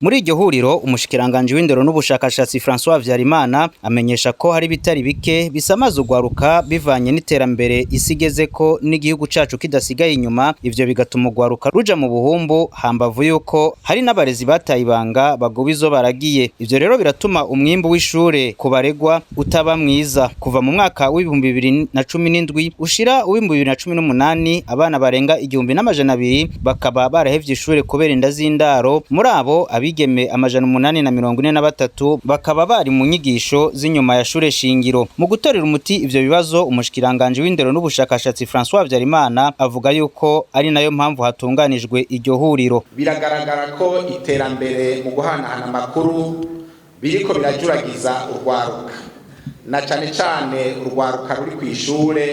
Muri iryo huriro, umushikiranganje w'indero n'ubushakashatsi François Habyarimana amenyesha ko hari bitari bike bisamaza urwaruka bivanye n'iterambere isi igezeko n'igihugu cacu kidasigaye inyuma. Ivyo bigatuma urwaruka ruja mu buhumbu, hambavu yuko hari n'abarezi bataye ibanga bagoba izo baragiye. Ivyo rero biratuma umwimbu w'ishure ku baregwa utaba mwiza. Kuva mu mwaka w'2017 ushira uw'2018, abana barenga 1200 bakaba barahevye ishure kubera inda z'indaro. Muri abo, abigeme 843 bakaba bari mu nyigisho z'inyuma ya shure shingiro. Mu gutorera umuti ivyo bibazo, umushikiranganje w'indero n'ubushakashatsi François Habyarimana avuga yuko ari nayo mpamvu hatunganijwe iryo huriro. Biragaragara ko iterambere mu guhanahana amakuru biriko birajuragiza urwaruka, na cane cane urwaruka ruri kw'ishure,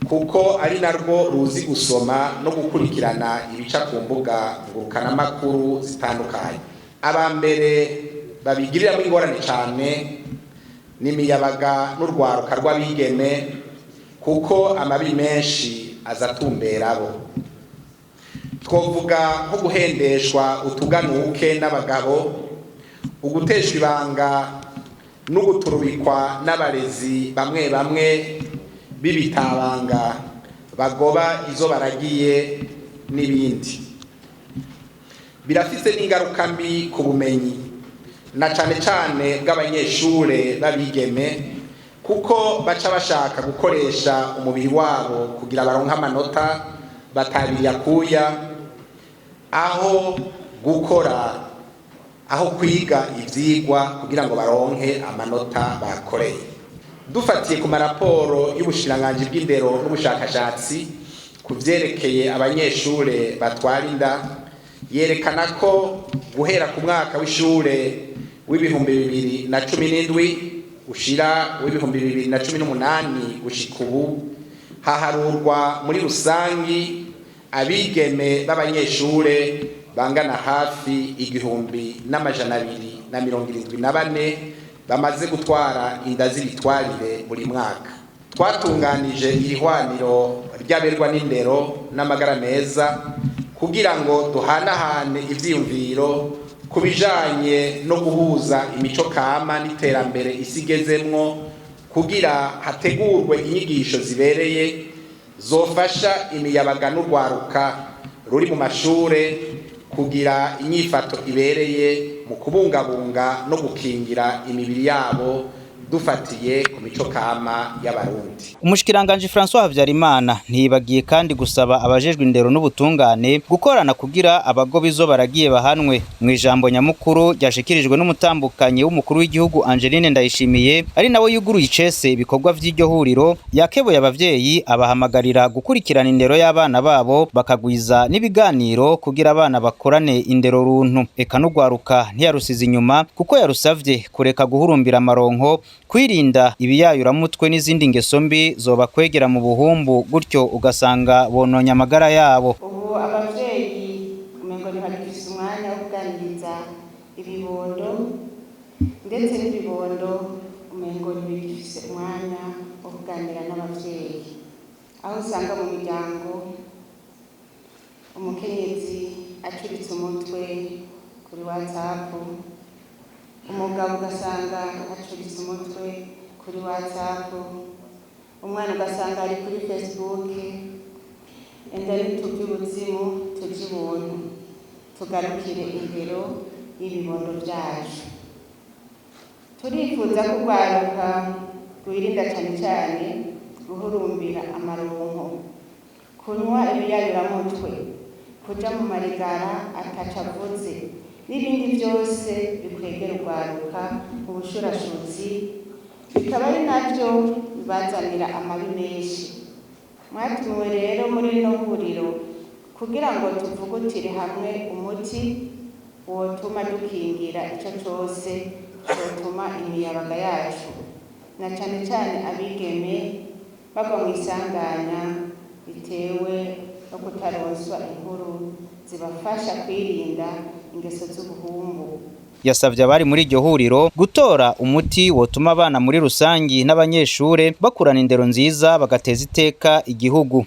kuko ari narwo ruzi gusoma no gukurikirana ibica ku mbuga ngurukanamakuru zitandukanye. Aba mbere babigiriramwo ingorane cane ni imiyabaga n'urwaruka rw'abigeme, kuko amabi menshi aza atumbera abo. Twovuga nko guhendeshwa utuganuke n'abagabo, uguteshwa ibanga n'uguturubikwa n'abarezi bamwe bamwe b'ibitabanga bagoba izo baragiye n'ibindi. Birafise n'ingaruka mbi ku bumenyi, na cane cane bw'abanyeshure b'abigeme, kuko baca bashaka gukoresha umubiri wabo kugira baronke amanota batabiriye akuya, aho gukora, aho kwiga ivyigwa kugira ngo baronke amanota bakoreye. Dufatiye ku maraporo y'ubushikiranganji bw'indero n'ubushakashatsi ku vyerekeye abanyeshure batwara inda, yerekana ko guhera ku mwaka w'ishure w'2017 ushira w'2018 gushika ubu, haharurwa muri rusangi abigeme b'abanyeshure bangana hafi 1274 bamaze gutwara inda z'ibitwarire buri mwaka. Twatunganije iri hwaniro ry'aberwa n'indero n'amagara meza kugira ngo duhanahane ivyiyumviro ku bijanye no guhuza imico kama n'iterambere isi igezemwo, kugira hategurwe inyigisho zibereye zofasha imiyabaga n'urwaruka ruri mu mashure kugira inyifato ibereye mu kubungabunga no gukingira imibiri yabo, dufatiye ku mico kama y'Abarundi. Umushikiranganje François Habyarimana ntiyibagiye kandi gusaba abajejwe indero n'ubutungane gukorana kugira abagoba izo baragiye bahanwe. Mu ijambo nyamukuru ryashikirijwe n'umutambukanyi w'umukuru w'igihugu Angeline Ndayishimiye, ari nawe yuguruye icese ibikorwa vy'iryo huriro, yakebuye abavyeyi, abahamagarira gukurikirana indero y'abana babo, bakagwiza n'ibiganiro kugira abana bakorane indero runtu. Eka n'urwaruka ntiyarusize inyuma, kuko yarusavye kureka guhurumbira amaronko, kwirinda ibiyayuramutwe n'izindi ngeso mbi zobakwegera mu buhumbu, gutyo ugasanga bononye amagara yabo. Ubu abavyeyi umengo ntibagifise umwanya wo kuganiriza ibibondo, ndetse n'ibibondo umengo ntibigifise umwanya wo kuganira n'abavyeyi, aho usanga mu miryango umukenyezi acuritse umutwe kuri WhatsApp, umugabo ugasanga acuritse umutwe kuri WhatsApp, umwana ugasanga ari kuri Facebook. Enda nituve ubuzimu tuje ubuntu, tugarukire indero y'ibibondo vyacu. Turifuza ko urwaruka rwirinda cane cane guhurumbira amaronko, kunywa ibiyayuramutwe, kuja mu marigara ataco avuze n'ibindi vyose bikwegera urwaruka mu bushurashuzi, bikaba ari navyo bibazanira amabi menshi. Mwatumiwe rero muri rino huriro kugira ngo tuvugutire hamwe umuti wotuma dukingira ico cose cotuma imiyabaga yacu, na cane cane abigeme, bagwa mw'isanganya bitewe no kutaronswa inkuru zibafasha kwirinda ingeso z'ubuhumbu. Yasavye abari muri iryo huriro gutora umuti wotuma abana muri rusangi n'abanyeshure bakurana indero nziza, bagateza iteka igihugu.